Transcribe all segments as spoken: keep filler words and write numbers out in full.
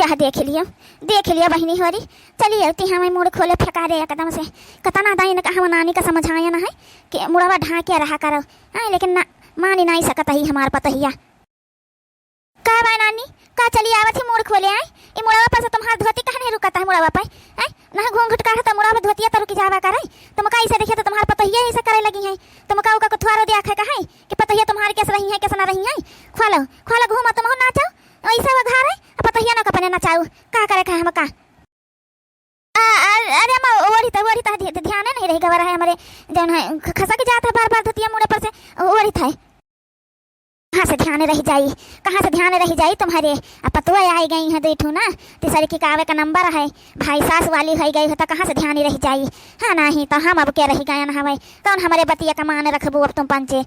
आह, देख लियो, देख लियो बहिनी होरी, चली अउती हमें मूड़ खोले फेंकारे एकदम से। कतना दाइन का हम नानी का समझायन है कि मुड़वा ढाके रहा करो, हाँ, लेकिन ना, मानी नाहीं सकत ही हमार पतोहिया। का बाय नानी, का चली आवत ही मूड़ खोले आय? ई मुड़वा पर से तुम्हार धोती काहे नाहीं रुकत है मुड़वा पे? आय, ना घूंघट काढ़ त मुड़वा पे धोतिया त रुकि जावा करे। तुमका ऐसे देखिए त तुम्हार पतोहिया ऐसे करे लगी है। तुमका उका कुथवारो दिया है कहे कि पतोहिया तुम्हार कैसे रही है, कैसे ना रही है। खोलो, खोलो घूमो तुमहू नाचो। ऐसे वो घर है, अब पतोहिया ना कपने नचाऊ। का करे का हमका? आ, आ, अरे अम्मा, ओढ़ी त, ओढ़ी त ध्य-, ध्याने नहीं रही गवा रहा है हमरे, जौन है, ख-, खसक जात है बार बार धोतिया मुड़े पर से, ओढ़ी त है। कहाँ से ध्यान रह जाई, कहाँ से ध्यान रह जाई तुम्हारे? अब पतुआ आई गई है दुई ठू ना, तीसरी की कावे का नंबर है, भाई सास वाली होइ गई है, त कहाँ से ध्यान रह जाई? हाँ, नाहीं त हम अब के रह गयन हवे, तौन हमरे बतिया का मान रखबू अब तुम पंचे।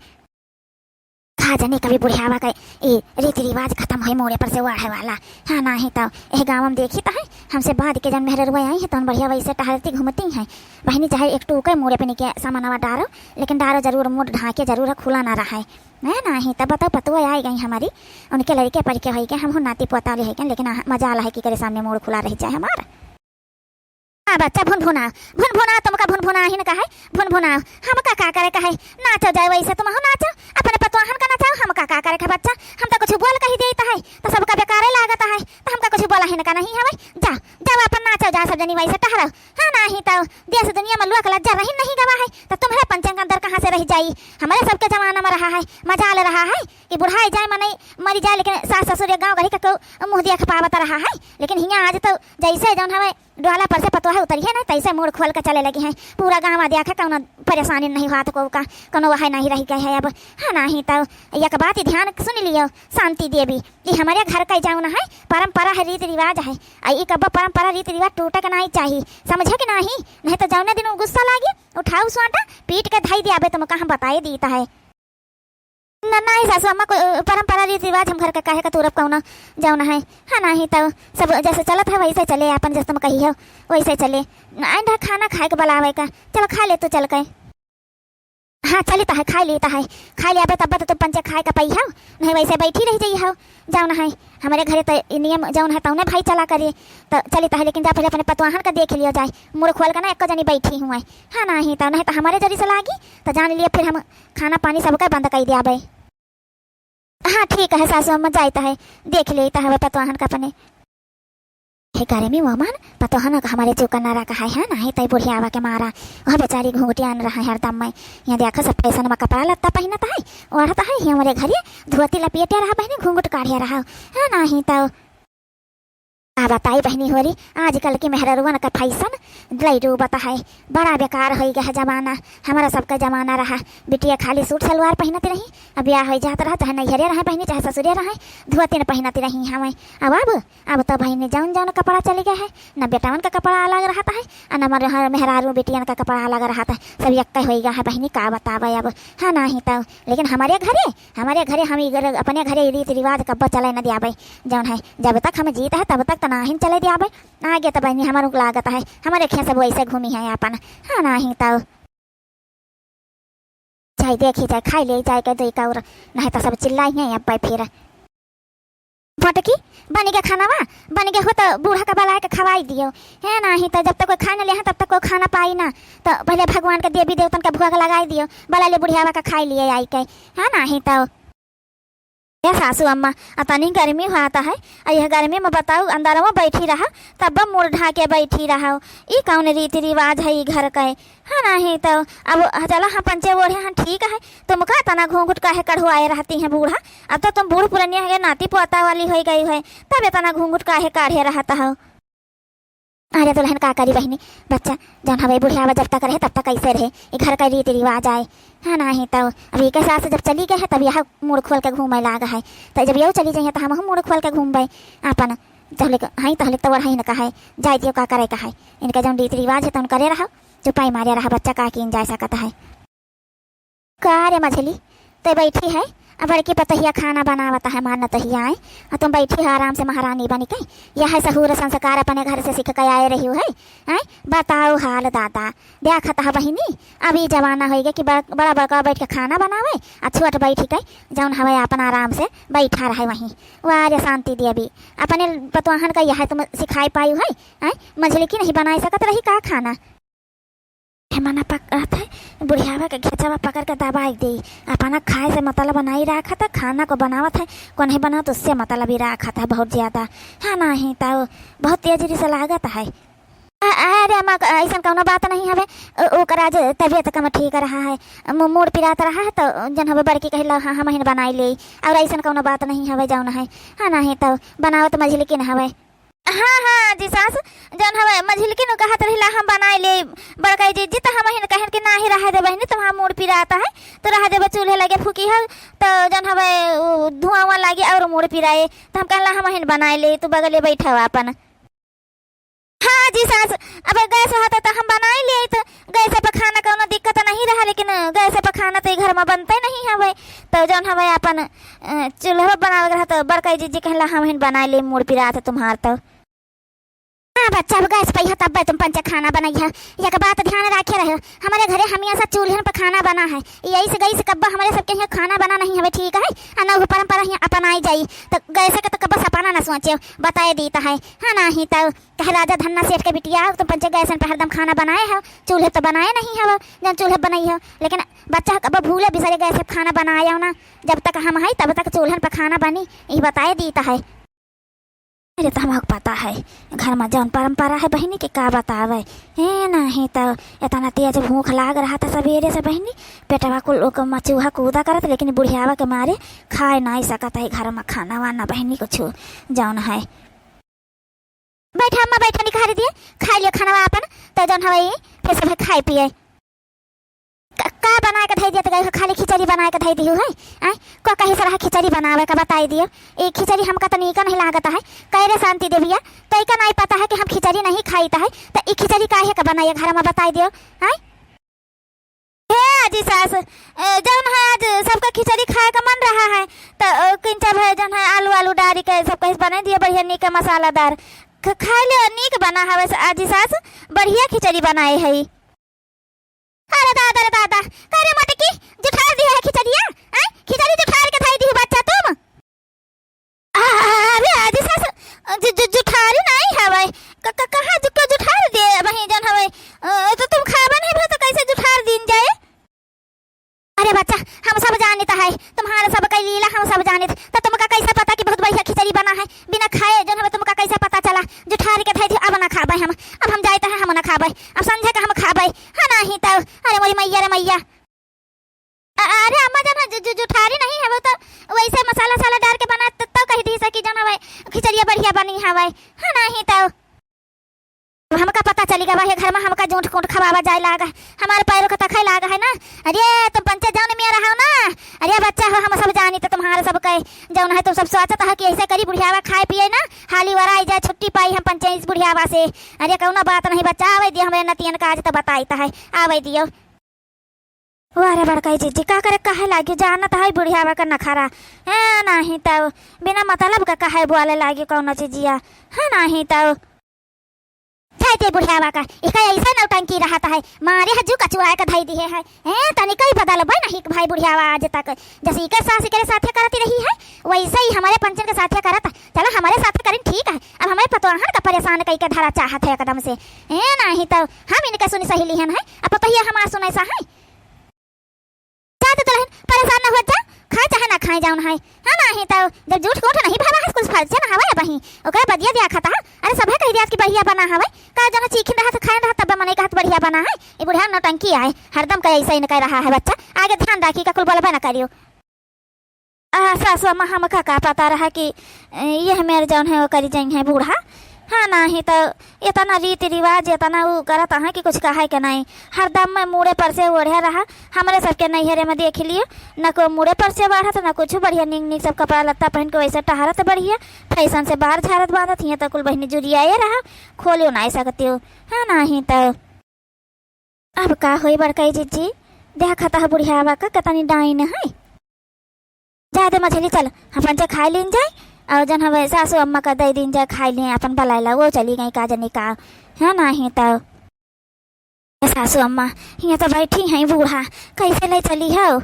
का जने कभी बुढ़ियावा के ई रीति रिवाज खतम होई, मूड़े पर से ओढ़े वाला। हाँ, नाहीं त एह गाँव में देखी त है, हमसे बाद के जौन मेहररुआ आई है, तौन बढ़िया वैसे टहरती घूमती हैं। बहिनी, चाहे एक टूके मूड़े पे निके सामानवा डारो, लेकिन डारो जरूर, मूड़ ढाके जरूर है, खुला ना रहे। है नाहीं त बताओ, पतुआ आई गई हमारी, उनके लड़के परिके होई के, हमहू नाती पोता वाली है के, लेकिन आ, मजाल है कि करे सामने मूड़ खुला रह जाए हमार। हाँ बच्चा, भुनभुना, भुनभुना, तुमका भुनभुना ही न कहे, भुनभुना, हमका का करे कहे, नाचो जाए वैसे तुमहू नाचो, अपने पतवाहन का नचाओ, हमका का करे कहे बच्चा, हम त कुछ बोल कही देत है, त सबका बेकारे लागत है, त हमका कुछ बोला ही न का नहीं हवे, जा, जाओ अपन नाचो जाओ सब जनी वैसे टहरो, हाँ नाहीं त देश दुनिया में लोक लज्जा रही नहीं गवा है, त तुम्हरे पंचन का अंदर कहाँ से रह जाई, हमरे सबके जमाना में रहा है, मजाल रहा है कि बुढ़ाई जाए मनई मरी जाए, लेकिन सास ससुर या गाँव गढ़ी का केहू मुँह देख पावत रहा है, लेकिन हियाँ आज त जैसे जौन हवे डोला पर से पतोह उतरी है ना, तैसे मूड़ खोल के चले लगी हैं। पूरा गाँव आ देखा, कौनो परेशानी नहीं हुआ तो को का, कौनो वह नहीं रह गए है अब। हाँ, नाहीं त एक बात ही ध्यान सुन लियो, शांति देवी, ये हमारे घर का जौन है परंपरा है, रीति रिवाज है, आ ये कब्बो परंपरा रीति रिवाज टूटे के नहीं चाहिए, समझे कि नाहीं? नहीं त जौने दिन वो गुस्सा लागी, उठाऊ स्वाटा, पीट के धई दियाबे, तुमका हम बताए दीत है। ना, नाहीं सासू अम्मा, कोई, अ, परंपरा रीति रिवाज हम घर के काहे का तूरब कौनो जौन है। हाँ, नाहीं त सब जैसे चलत है वैसे चले, आपन जैसे तुम कही हो वैसे चले। आइन रहा खाना खाए के बुलावे का, चलो खा ले तू चल के। हाँ, चली त है, खाई ली त है, खाई ले अबे तब तो तुम पंचे खाए का पई हो, नहीं वैसे बैठी रह जाई हो। जौन है हमरे घरे त ई नियम जौन है तौने भाई चला करी। त चली त है, लेकिन जा पहले अपने पतवाहन का देख लियो जाए, मुड़ खोल के ना एको जनी बैठी हुए। हाँ, नाहीं त, नहीं त हमारे जरी से लागी त जान लियो फिर हम खाना पानी सबका बंद कई दियाबे। हाँ, ठीक है सासू अम्मा, जाइत है, देख लेइत है पतोहन का अपने। हे गर्मी वमन, पतोहन का हमारे जो कनारा का है, है ना, है तई बुढ़ियावा के मारा। वह बेचारी घूंघटियान रहा है हरदम में। यहाँ देखो सब फैशन में कपड़ा लत्ता पहिनत है, ओढ़त है, ही हमारे घरे धोती लपेटे रहा बहिनी, घूंघट काढ़े रहा, है ना, ही तो। का बताई बहिनी होरी, आजकल की मेहररुअन का फैशन लई डूबत है। बड़ा बेकार होई गया है जमाना। हमारा सबका जमाना रहा, बिटिया खाली सूट सलवार पहिनत रही, अब ब्याह होई जात रहा, चाहे नैहरे रहे बहिनी, चाहे ससुरे रहे, धोती न पहिनत रही हमें। अब, अब, अब तो बहिनी जौन जौन कपड़ा चली गया है, न बेटवन का कपड़ा अलग रहत है, आ न मर-, मेहरारू बिटियन का कपड़ा अलग रहत है, सब यक्के होई गया है बहिनी, का बतावे अब। हाँ, नाहीं तो, लेकिन हमारे घरे, हमारे घरे हम ई गर-, अपने घरे ई रीति रिवाज कब्बो चले न दियाबे। जौन है, जब तक हम जीत है, तब तक तो नाहीं चले दियाबे। आगे तो बहिनी हमारू लागत है, हमारे खेस वो ऐसे घूमी है आपन। हाँ, नाहीं तो। जाए देखी जाए, खाई ले जाए के दई का और, नाहीं तो सब चिल्लाई है अब फिर। मोटकी, बन गया खानावा? बन गया हो तो बूढ़ा का बलाए के खवाई दियो। है नाहीं तो जब तक कोई खाए न ले हैं, तब तक कोई खाना पाई ना। तो पहले भगवान के देवी देवतन के भोग लगाई दियो, बला ले बुढ़ियावा का खाई लिए आई के। है नाहीं तो। ए सासू अम्मा, अतनी गर्मी होत है, आ यह गर्मी में बताऊ, अंदरवा बैठी रहा, तब मुड़ ढाके बैठी रहा। ई कौन रीति रिवाज है ई घर के? हाँ, नाहीं तो, अब चला हम पंचे ओढ़े हन, ठीक है, तुमका तना घूंघट काहे कढ़वाए रहती हैं बूढ़ा? अब तो तुम बूढ़ पुरनिया के नाती पोता वाली होई गई है, तब इतना घूंघट काहे काढ़े रहत हो? अरे दुल्हन का करी बहिनी, बच्चा जौन हवे बुढ़ियावा जब तक रहे तब तक कैसे रहे, ई घर का रीति रिवाज आए। हाँ, नाहीं तो अभी के सास जब चली गए है तब यह मुड़ खोल के घूमे लाग है, तो जब यहू चली जाइए तो हमहू मुड़ खोल के घूमबे आपन। तहले क-, हाँ, तहले तो ओढ़ाई न कहे, जाए दियो का करे कहे, इनके जौन रीति रिवाज है तौन करे रहो, चुपाई मारे रहा बच्चा का कीन जा सकत है। का रे मझली, ते बैठी है, अब बड़की पतोहिया खाना बनावत है, मानत ही आए, और तुम बैठी हो आराम से महारानी बनी के। यह सहूर संस्कार अपने घर से सीख के आए रही हो है, हैं? बताओ हाल दादा, देखत ह बहिनी, अब ई जमाना होइगे कि बड़-, बड़ा बड़का बैठ के खाना बनावे, आ छोट बैठ के जौन हवे अपन आराम से बैठा रहे वहीं। वाह रे शांति देवी, अपने पतोहन का यह तुम सिखाई पाई है, हैं? मझली की नहीं बनाई सकत रही का खाना? हे मना पक-, कहत है, बुढ़ियावा के घेचवा पकड़ के दबाई दे, अपना खाए से मतलब नहीं रखत है, खाना को बनावत है, को नहीं बनावत उससे मतलब ही रखत है बहुत ज्यादा, है नहीं तो बहुत तेज से लागत है। अ-, अरे अम्मा, क-, अइसन कउनो बात नहीं हवे। उ-, ओकर आज तबियत कम ठीक रहा है, मू-, मूड़ पिरात रहा है, तो जौन हवे बड़की कहिला, "हाँ, हमहिन बनाई लेई।" और अइसन कउनो बात नहीं हवे, जौन है, हाँ, नहीं तो बनावत मझिलकिन हवे। हाँ, हाँ, जी सास, जौन हवे मझिलकिन कहत रहिला, "हम बनाई लेई, बड़काई जिज्जी," तो हमहिन कहेन कि, "नाही, रहे दे बहिनी, तुम्हार मूड़ पिरात है, तो रहे देबे, चूल्हे लगे फूकी हो, तो जौन हवे उ धुआं उआं लागे और मूड़ पिराए।" तो हम कहला, "हमहिन बनाई लेई, तू बगले बैठा हो अपन।" हाँ जी सास, अब गैस होता तो हम बनाई लेइत, गैस पे खाना कउनो दिक्कत नहीं रहा, लेकिन गैस पे खाना तो ई घर में बनते नहीं हवे, तो जौन हवे अपन, अ, चूल्हा पे बनावे के रहा, तो बड़काई जिज्जी कहला, "हमहिन बनाई लेई, मूड़ पिरात है तुम्हार तो।" हाँ बच्चा, अब गैस पे ही तब तुम पंचे खाना बनइहा। एक बात ध्यान रखे रहे, हमरे घरे हमेशा चूल्हन पे खाना बना है, यही से गैस कब्बा हमरे सबके यहाँ खाना बना नहीं हवे, ठीक है? आ न उ परंपरा ही अपनाई जाई, तो गैस के तो कब्बा सपना न सोचे, बताए दीत है, हाँ नहीं तो कहे राजा धन्ना सेठ के बिटिया, तुम पंचे गैसन पे हरदम खाना बनाए हो, चूल्हे तो बनाए नहीं हो, जौन चूल्हे बनाई हो। लेकिन बच्चा कब भूले बिसरे गैस पे खाना बनाए हो ना, जब तक हम है तब तक चूल्हन पे खाना बनी, ये बताए दीत है। अरे तो हमको पता है, घर में जौन परंपरा है बहिनी के का बतावे, हे नहीं तो इतना तेज भूख लाग रहा था सवेरे से बहिनी, पेटवा कुल ओकर मचूहा कूदा करत, लेकिन बुढ़ियावा के मारे खाए नहीं सकत है घर में खाना वाना बहिनी कुछ जौन है। बैठा अम्मा, बैठा, निकारी दिए, खाई लियो खानवा आपन, तो जौन हवे फिर सब खाए पिए। क-, का बनाए के धई दिया तो गई हो, खाली खिचड़ी बनाए के धई दिहु है? आय, को कही से रहा खिचड़ी बनावे का, बताई दियो। ए खिचड़ी हमका तो नीक नहीं लागत है। कह रे शांति देविया, तो इका नहीं पता है कि हम खिचड़ी नहीं खाइत है, तो ई खिचड़ी काहे का बनाई घर में, बताई दियो। आय, हे आजी सास, ए, जौन है आज सबका खिचड़ी खाए का मन रहा है, तो, अ, किंचा भर जौन है आलू, आलू डारी के सब कहीं बना दिए बढ़िया नीक मसालादार। ख-, खाए ले नीक बना हवे स-, आजी सास, बढ़िया खिचड़ी बनाए है। अरे दादा रे दादा, का रे मोटकी, जुठार दिया है खिचड़िया? आय, खिचड़ी जुठार के धई दिहु बच्चा तुम? अरे आजी सास, जु-, जु-, जुठारी नहीं हवे। क-, क-, कहाँ जु-, के जुठार दे वहीं जौन हवे? अ, तो तुम खाबा नहीं भा तो कैसे जुठार दीन जाए? अरे बच्चा, हम सब जानित है, तुम्हारे सब कई लीला हम सब जानित। तो तुमका कैसे पता कि बहुत बढ़िया खिचड़ी बना है? बिना खाए जौन हवे तुमका कैसे पता चला? जुठारी के धई दिहु, अब ना खाबे हम, अब हम जाइत है, हम ना खाबे, अब संझे का हम खाबे, हाँ नहीं तो। अरे मोरी मैया रे मैया। अ-, अरे अम्मा जान, जु-, जु-, जुठारी नहीं हवे तो वैसे मसाला वसाला डार के बना त-, तो कही दी सकी जौन हवे खिचड़िया बढ़िया बनी हवे, हाँ नहीं तो। अब हमका पता चली गवा है घर में हमका जूठ कूठ खवावा जाए लागा, हमारे पैरों का तखाए लागा है ना। अरे तुम पंचे जौन में रहो ना, अरे बच्चा हो हम सब जानी तो तुम्हारे सब कहे जौन है तुम सब सोचत है कि ऐसे करी बुढ़ियावा खाए पिए ना, हाली वराई जाए छुट्टी पाई हम पंचे इस बुढ़ियावा से। अरे कौनो बात नहीं बच्चा, आवे दियो हमरे नतियन का आज तो बताइत है, आवे दियो। वाह रे बड़काई जिज्जी, का करे कहे लागी, जानत है बुढ़ियावा का नखरा। हैं, नाही तउ बिना मतलब का कहे बोले लागी कौनो चीजिया। हैं, नाही तउ। जाए दे बुढ़ियावा का, इका ऐसा नौटंकी रहत है, मारे हजू कचुआए का धई दिहे है। हैं, तनिका ही बदलबे नहीं भाई बुढ़ियावा आज तक। जैसे इके सास इकरे साथे करती रही है, वैसे ही हमरे पंचन के साथे करत। चला हमरे साथे करिन ठीक है, अब हमरे पतोहन का परेशान कई के धरा चाहत है एकदम से। हैं, नाही तउ हम इनके सुनी सही लिहन है, अब पतोहिया हमार सुने सा है। जा तू दुल्हन, परेशान न हो जा, खाए चाहे ना खाए जौन है। हाँ, नाही तउ जब जूठ कूठ नहीं भावा है, कुछ फर्ज ना हवे अबहीं। ओकरे बदिया दिया खाता है। अरे सभे कही दिया कि बढ़िया बना हवे। का जौन चीखिन रहा तो खाए रहा तब मने कहत बढ़िया बना है। ये बुढ़िया नौटंकी आए, हरदम का ऐसा ही न कह रहा है बच्चा। आगे ध्यान राखी का कुल बोलबे न करियो। आ, सासु अम्मा, हमका का पता रहा कि, ए, यह मेर जौन है, वो करी जाई है बूढ़ा। हाँ, नाही तो इतना रीति रिवाज, इतना ऊ करत है कि कुछ कहे के नहीं। हरदम में मूड़े पर से ओढ़े रहा। हमरे सबके नैहरे में देख लियो, न को मूड़े पर से बाढ़त, न कुछ बढ़िया नीक नीक सब कपड़ा लत्ता पहन के वैसे टहरत बढ़िया, फैशन से बाहर झारत बांधत, हियाँ तक कुल बहिनी जुरियाए रहा, खोलियो नहीं सकती हो। हाँ, नाही तो। अब का होई बड़काई जिज्जी, देखत ह बुढ़ियावा का कितनी डाइन है। जाए दे मझली, चल, अपन जे खाइ लीन जाए, अउर जौन हवे सासू अम्मा का दइ दीन जाए खाइ लीन, अपन बलाइला, वो चली गई का जनी का, है नाहीं तउ। ए सासू अम्मा, हियाँ तउ बैठी हैं बूढ़ा, कइसे लइ चली हो?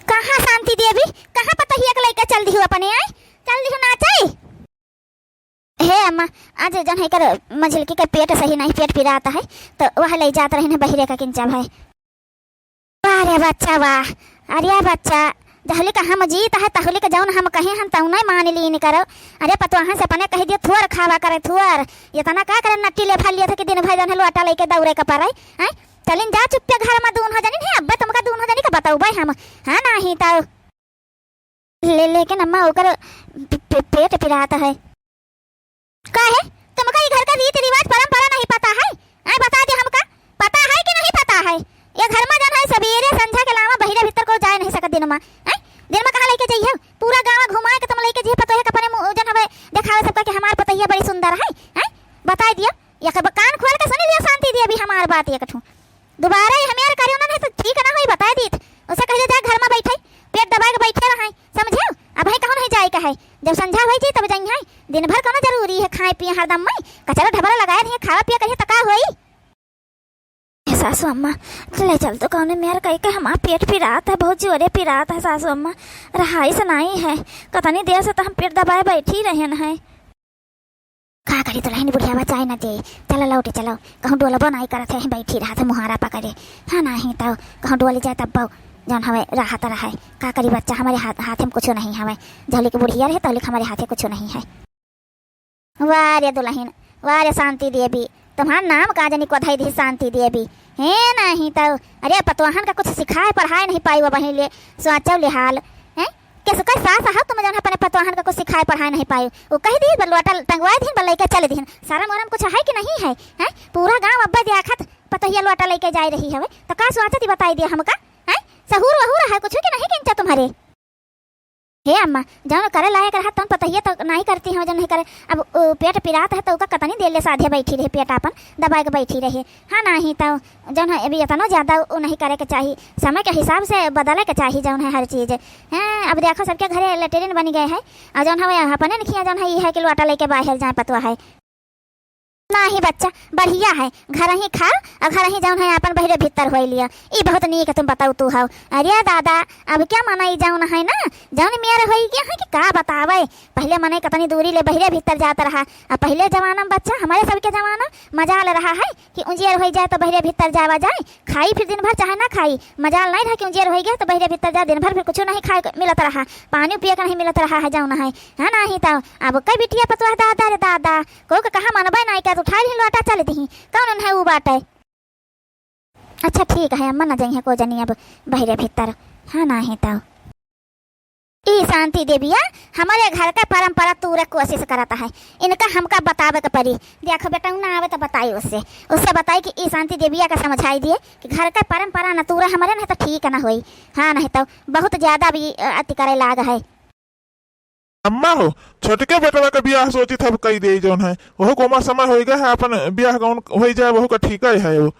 कहाँ शांति देवी, कहाँ पतोहिया के लइके चल दिहु अपने, आय? चल दिहु नाचइ? हे अम्मा, आज जौन है कर मझिलकी के पेट सही नहीं, पेट पिरात है, तो वह लइ जात रही न बहिरे का किंचा भाई। वाह रे बच्चा वाह, अरे बच्चा, जहुली का हम जीत है, तहुली का जौन हम कहे हम तौने मान लीन करो। अरे पतवाहन से अपने कहि दियो थोर खावा करे थोर, इतना का करे नट्टी ले फल लिया था कि दिन भर जौन है लोटा लइके दौड़े का पड़े, हैं? चलिन जा चुप्पे घर में दून हो जानी, नहीं अब्बे तुमका दून हो जानी का बतौबे हम, हाँ नाहीं तउ। ले, लेकिन अम्मा ओकर पे-, पे-, पेट पिरात है। काहे? तुमका ई घर का रीति रिवाज परंपरा नहीं पता है? आय बता दे हमका, पता है कि नहीं पता है? ये घर में जौन है सबेरे संझा के अलावा बहिरे भीतर को जाए नहीं सकत दिन में। आय? दिन में कहाँ लइके जइहो? पूरा गाँव घुमाए के तुम लइके जइहो पतोहे के अपने मुँह जौन हवे देखावे सबका कि हमार पतोहिया बड़ी सुंदर है। आय? बताइ दियो, एक ब-, कान खोल के सुनि लियो शांति देवी हमार बात एक ठो। दुबारा ये हमें यार करियो ना, नहीं तो ठीक ना होई, बताइ दीत। उसे कहियो जा घर में बैठे, पेट दबाए के बैठे रहे, समझियो? अबहीं कहूँ नहीं जाए का है, जब संझा होई जी तब जाई है। दिन भर कौनो जरूरी है खाए पिए हरदम में, कचरा ढबरा लगाए रही, खावा पिया करिए तो का होई? ए सासू अम्मा, ले चल तो कौने मेर कही के हमार पेट पिरात है, बहुत जोरे पिरात है सासू अम्मा, रहाई से नहीं है, कतनी देर से तो हम पेट दबाए बैठी रहन है। का करी दुलहिन, बुढ़ियावा जाए न दे। चलो लौटे चलो, कहूँ डोलबो नाई करत है, बैठी रहत है मुहारा पकड़े। हाँ नाहीं तउ कहूँ डोली जाए तब जौन हवे राहत रहे। का करी बच्चा, हमरे हाथ, हाथे में कुछो नहीं हवे। जहलिक बुढ़िया रहे तहलिक हमरे हाथे कुछो नहीं है। वाह रे दुलहिन, वाह रे शांति देवी, तुम्हार नाम का जनी को धई दी शांति देवी। हे नाहीं तउ, अरे पतवाहन का कुछ सिखाए पढ़ाए नहीं पाई वो बहिन ले, सोचो ले हाल, हैं? केसुकै सास हौ तुम जौन अपने पतवाहन का कुछ सिखाए पढ़ाए नहीं पाए। वो कहि दिहिन बा लोटा टंगवाए दिहिन बा लइके चल दिहिन। शरम वरम कुछ है कि नहीं है? हैं? पूरा गाँव अब्बे देखत पतोहिया लोटा लइके जाए रही हवे। तो का सोचत ही बताई दिया हमका? हैं? सहूर वहूर है कुछ कि नहीं किंचा तुम्हारे? हे अम्मा, जौन करे लायक रहा तौन पतोहिया तो नहीं करती हो, जौन नहीं करे। अब उ पेट पिरात है तो ओका कतनी देर ले साधे बैठी रहे, पेट आपन दबाए के बैठी रहे। हाँ, नाहीं तउ जौन है, अभी इतनो ज्यादा उ नहीं करे के चाही। समय के हिसाब से बदले के चाही जौन है हर चीज। हैं, अब देखो सबके घरे लेटरिन बनि गए है, अउर जौन है अपने नखिया जौन है, ई है कि लोटा लइके बाहर जाए पतोह है। नाहीं बच्चा, बढ़िया है, घरहीं खाओ अउर घरहीं जौन है आपन बहिरे भीतर होइ लिया, ई बहुत नीक तुम बतौतू हौ। अरे दादा, अब क्या मनई जौन है ना, जौन मेर होइ गया है कि का बतावे। पहिले मनई कतनी दूरी ले बहिरे भीतर जात रहा, अब पहिले जमाना में बच्चा, हमरे सबके जमाना मजाल रहा है कि उंजियर होइ जाए तो बहिरे भीतर जावा जाए, खाई फिर दिन भर चाहे ना खाई, मजाल नहीं रहा कि उंजियर होइ गया तो बहिरे भीतर जा, दिन भर फिर कुछ नहीं खाए को मिलत रहा, पानी पिए के नहीं मिलत रहा है जौन है, है नाहीं तउ। अब कई बिटिया पतोह दादा रे दादा, को के कहा मनबे नहीं करत, उठाई लिही लोटा चल दिही, कौन उन्हें ऊ बाटे। अच्छा ठीक है अम्मा, न जइहे को जनी अब बहिरे भीतर, है नाहीं तउ। ई शांति देविया हमरे घर के परंपरा तूरे कोशिश करत है। इनका हमका बतावे के पड़ी। देखो बेटा, उ ना आवे तो बताई उससे, उससे बताई कि ई शांति देविया का समझाई दिए कि घर के परंपरा न तूरे हमरे, नहीं तो ठीक न होई। हाँ, नहीं तो बहुत ज्यादा भी, अ, अति करे लाग है। अम्मा हो, छोटके बेटवा के बियाह सोचित हब कई देई जौन है, वहू को उमर समय होई गए है, अपन बियाह गौन होई जाए, वहू का ठीक है वो।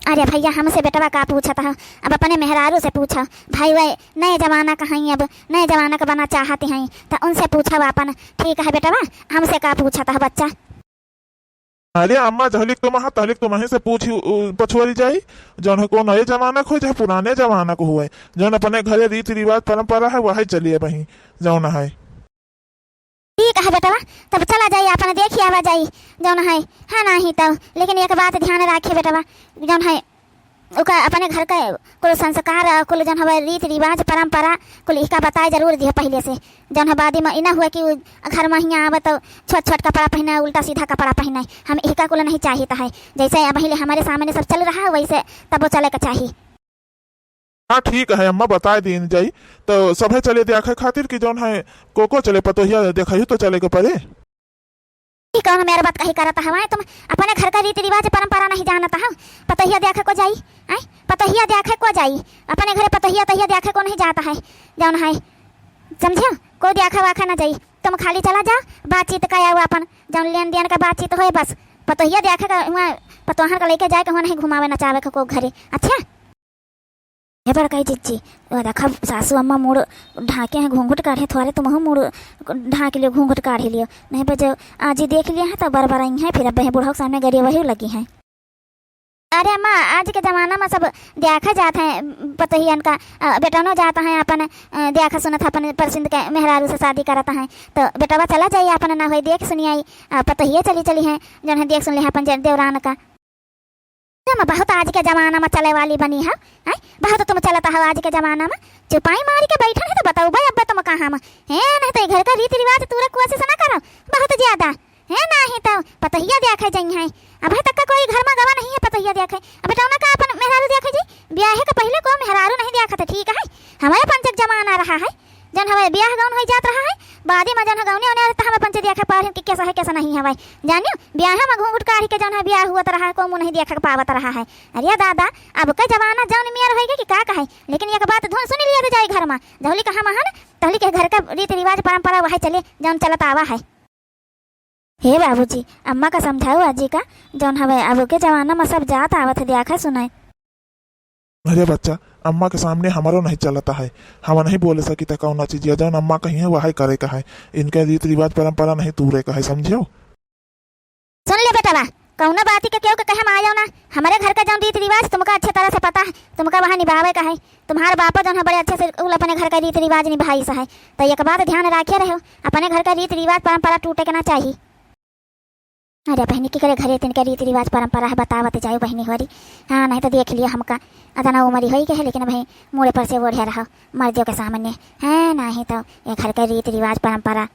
अरे भइया, हमसे बेटवा का पूछत ह? अब अपने मेहरारू से पूछो। भाई, वह नए जमाना का हई, अब नए जमाना का बना चाहत हई, त उनसे पूछो आपन। ठीक है बेटवा, हमसे का पूछत ह बच्चा? अरे अम्मा, जहलिक तुम हा, तहलिक तुम्हें से पूछी, उ, पछुआरी जाई। जौन है को नए जमाना को होए, चाहे पुराने जमाना को होए, जौन अपने घरे रीति रिवाज परंपरा है, वही चलिए बही, जौन है। ठीक है बेटवा, तब चला जाई, आपन देखी आवा जाई, जौन है, है नाहीं तउ। लेकिन एक बात ध्यान राखे बेटवा, जौन है, ओका अपने घर के कुल संस्कार, कुल जौन हवे रीति रिवाज, परंपरा, कुल इका बताए जरूर दिहे पहिले से। जौन है, बादी में इना हुए कि उ घर में हियाँ आवे तो छोट छोट कपड़ा पहिने, उल्टा सीधा कपड़ा पहिने। हम इका कुल नहीं चाहित है। जैसे अब पहिले हमरे सामने सब चल रहा है, वैसे तबो चले के चाही। हाँ, ठीक है अम्मा, बताए दीन जाई। तो सभे चले देखे खातिर कि जौन है, कोको चले, पतोहिया देखाई तो चले के पड़े। ई कौन मेर बात कही करत हवाए तुम? अपने घर का रीति रिवाज परंपरा नहीं जानत हो? पतोहिया देखे को जाई, आय? पतोहिया देखे को जाई? अपने घरे पतोहिया तोहिया देखे को नहीं जाता है, जौन है, समझियो? कोई देखे वाखे ना जाई। तुम खाली चला जाओ, बातचीत का आओ अपन, जौन लेन देन का बातचीत होए बस। पतोहिया देखे का हुआ, पतोहन का लइके जाए के हुआ नहीं घुमावे नचावे के को घरे, अच्छा? ए बड़काई जिज्जी, ओ देखा सासू अम्मा मुड़ ढाँके हैं, घूँघट काढ़े, थोरे तुमहू मुड़ ढाँक लियो, घूँघट काढ़ लियो, नहीं बे जो आजी देख लिया है तो बरबराई है, फिर अब बुढ़ऊ के सामने गरियवही लगी है। अरे अम्मा, आज के जमाना मा सब देखा जात है पतोहियन का, अ, बेटौनो जात है अपन, अ, देखा सुनत है अपन परसिंद के मेहरारू से शादी करत है, तो बेटवा चला जाई अपन ना होई देख सुनी आई, अ, पतोहिया चली चली है, जौन है देख सुन ले है अपन जे-, देवरान का। तुम बहुत आज के जमाना मा चले वाली बनी है, हैं? बहुत तुम चलत हो आज के जमाना मा। चुपाई मारी के बैठन है तो बताओ भाई, अब तुम कहाँ मा है? नहीं तो ये घर का रीति रिवाज तूरे कोशिश ना करो, बहुत ज्यादा है, नहीं तो पतोहिया देखे जाई है। अबे तक का कोई घर मा गवा नहीं है पतोहिया देखे। अब बेटौना का अपन मेहरारू देखे जी, ब्याहे के पहले को मेहरारू नहीं देखत, ठीक है? हमारे पंचक जमाना रहा है, जौन हवे बियाह गौन होई जात रहा है, बादे मा जौन है गौने औने रहता हमें पंचे देखे पारिन कि कैसा है कैसा नहीं हवे। जानियो, बियाह मा घूँघट काढ़ी के जौन है बियाह हुआ रहा है, को मुँह नहीं देखे पावत रहा है। अरे दादा, अब का जमाना जौन मेर होई गए कि का कहे, लेकिन एक बात धुन सुन लिया तो जाए घर मा, जौली कहा महान, तौली के घर का रीति रिवाज परंपरा वही चले जौन चलत आवा है। हे बाबूजी, अम्मा का समझाओ आजी का, जौन हवे अब के जमाना मा सब जात आवत है, देखा सुनाए। अरे बच्चा, अम्मा के सामने हमरो नहीं चलता है, हम नहीं बोले सकित है कौनो चीज, या जौन अम्मा कही है वही करे का है। इनके रीति रिवाज परंपरा नहीं तूरे का है, समझियो? सुन ले बेटवा, कौनो बात के केहू के कहे मा आयो ना। हमारे घर का जौन रीति रिवाज तुमका अच्छे तरह से पता है, तुमका वहाँ निभावे का है। तुम्हार बापा जौन है बड़े अच्छे से उल अपने घर का रीति रिवाज निभाई सा है, तो एक बात ध्यान राखे रहो, अपने घर का रीति रिवाज परंपरा टूटे के ना चाही। अरे बहनी, की करे घरे तिनके रीति रिवाज परंपरा है, बतावत जाओ बहनी होरी। हाँ, नहीं तो देख लिया हमका, अतना उमरी होई के है, लेकिन भाई मुड़े पर से ओढ़े रहो मर्दियों के सामने, है नहीं तो ये घर के रीति रिवाज परंपरा